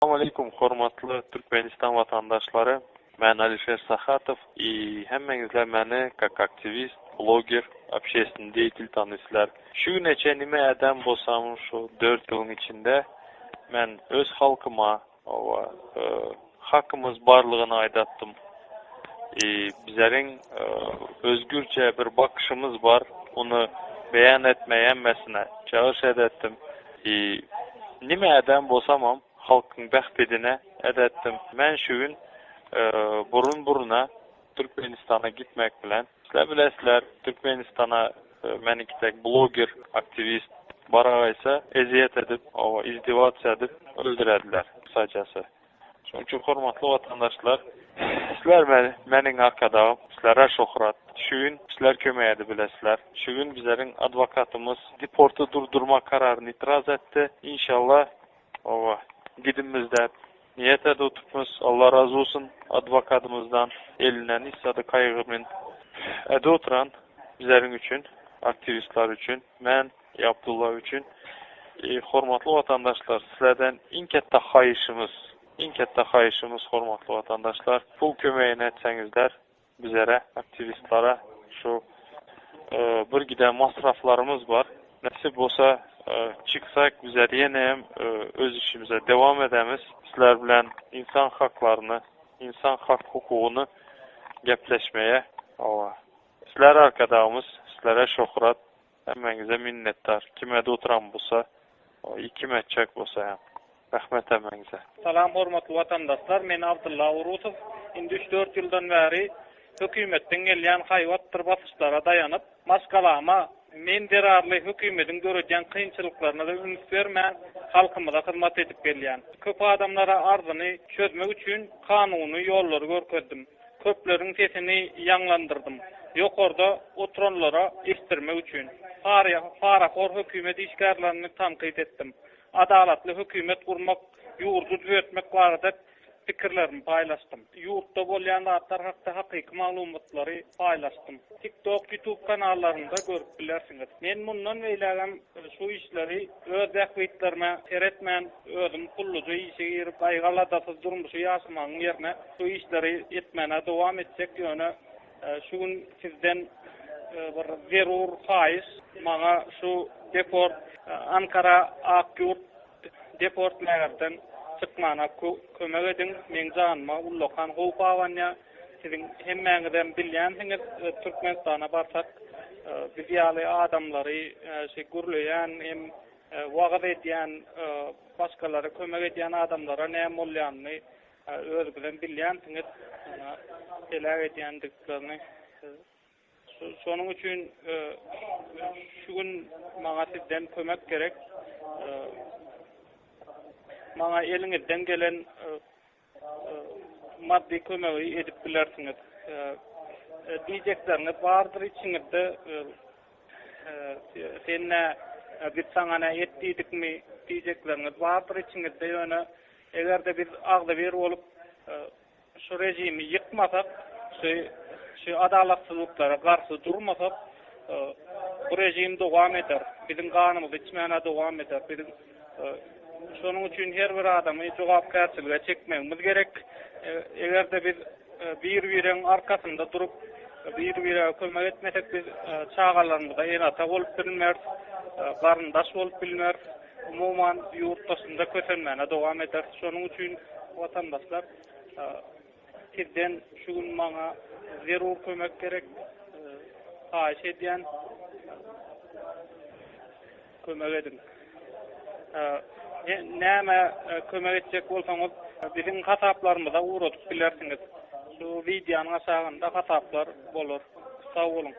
Salam hormatly Türkmenistan watandaşlary. Men Alişer Sahatow i hemmeňizler meni kak aktiwist, bloger, общественный деятель tanyýslar. Şu güne çen nime eden bolsam şu dört ýylyň içinde men öz halkyma owa hakymyz barlygyny aýdatdym. I bizleriň özgürçe bir bakyşymyz bar, ony beýan etmeye hemmesine çagyş edetdim. I nime eden bolsamam halkyň bähbidine edetdim. Men şu gün burun-buruna Türkmenistana gitmek bilen, sizler bilesizler, Türkmenistana meniňki dek bloger, aktiwist baragaýsa ezýet edip, oba izdewasiýa edip öldürediler, kysajasy. Şonuň üçin hormatly watandaşlar, sizler meniň arkadagym, sizlere şöhrat. Şu gün sizler kömek edip bilesizler. Şu gün bizleriň adwokatymyz deporty durdurmak kararyny itiraz etdi. Inşallah, oba, gidimizde niýet edip oturpmyz. Allah razy bolsun adwokatymyzdan, elinden hiç zady gaýgyrmyn edip oturan bizleriň üçin, aktiwistler üçin, men, Abdulla üçin. Hormatly watandaşlar, sizlerden iň ketde haýyşymyz, iň ketde haýyşymyz hormatly watandaşlar, pul kömegini etseňizler bizlere, aktiwistlere şu bir giden masraflarymyz bar. Nesip bolsa çyksak bizler ýene hem öz işimize dewam edemiz. Sizler bilen insan haklaryny, insan hak hukugyny gepleşmeye. Sizler arkadagymyz, sizlere şöhrat. Hemmäňize minnetdar. Kim ede oturan bolsa, kim etjek bolsa hem. Rahmet hemmäňize. Salam hormatly watandaşlar men Abdylla Urusow indi üç dört ýyldan bäri hökümetden gelýän haýbatdyr basyşlara daýanyp maşgalama men zerarly hökümediň döredýän kynçylyklaryna-da üns bermän halkymyza hyzmat edip gelýän. Köp adamlara arzyny çözmek üçin kanuny ýollary görkezdim. Köpleriň sesini ýaňlandyrdym. Ýokarda oturanlara eşitdirmek üçin. Parahor hökümet işgärlerini tankyt etdim. Adalatly hökümet gurmak, ýurdy düzetmek barada pikirlerimi paýlaşdym. Ýurtda bolýan zatlar hakda hakyky maglumatlary paýlaşdym. TikTok, YouTube kanallarynda görüp bilersiňiz. Men mundan beýlägem şu işleri öz bähbitlerime seretmän, özüm pulluja işe girip, gaýgy-aladasyz durmuşy ýaşamagyň ýerine şu işleri etmäne dowam etjek, ýöne şu gün sizden bir zerur haýyş, maňa şu deport Ankara Ak ýurt deport lagerden çykmana kömek ediň, meň janyma ullakan howp abanýar, siziň hemmäňizem bilýänsiňiz, Türkmenistana barsak biz ýaly adamlary şeý gürleýän hem wagyz edýän, başgalara kömek edýän adamlara näme bolýanyny özüňizem bilýänsiňiz, heläk edýändiklerini. Şonuň üçin şu gün maňa sizden kömek gerek. Maňa eliňizden gelen maddy kömegi edip bilersiňiz. Diýjekleriňiz bardyr içiňizde. Sen nä, biz saňa nä et diýdikmi diýjekleriňiz bardyr içiňizde ýöne eger-de biz agzybir bolup şu režimi ýykmasak, şu şu adalatsyzlyklara garşy durmasak, bu režim dowam eder. Biziň ganymyzy içmäne dowam eder. Biziň şonuň üçin her bir adamy jogapkärçilige çekmegimiz gerek. Eger-de biz bir-biregiň arkasynda durup, bir-birege kömek etmesek, biz çagalarymyza ene-ata bolup bilmeris, garyndaş bolup bilmeris. Umuman, ýurt daşynda kösenmäne dowam ederis. Şonuň üçin, watandaşlar, sizden şu gün maňa zerur kömek gerek. Haýyş edýän, kömek ediň. Näme kömek etjek bolsaňyz, biziň hasaplarymyza ugradyp bilersiňiz. Şu wideonyň aşagynda hasaplar bolar. Sag boluň!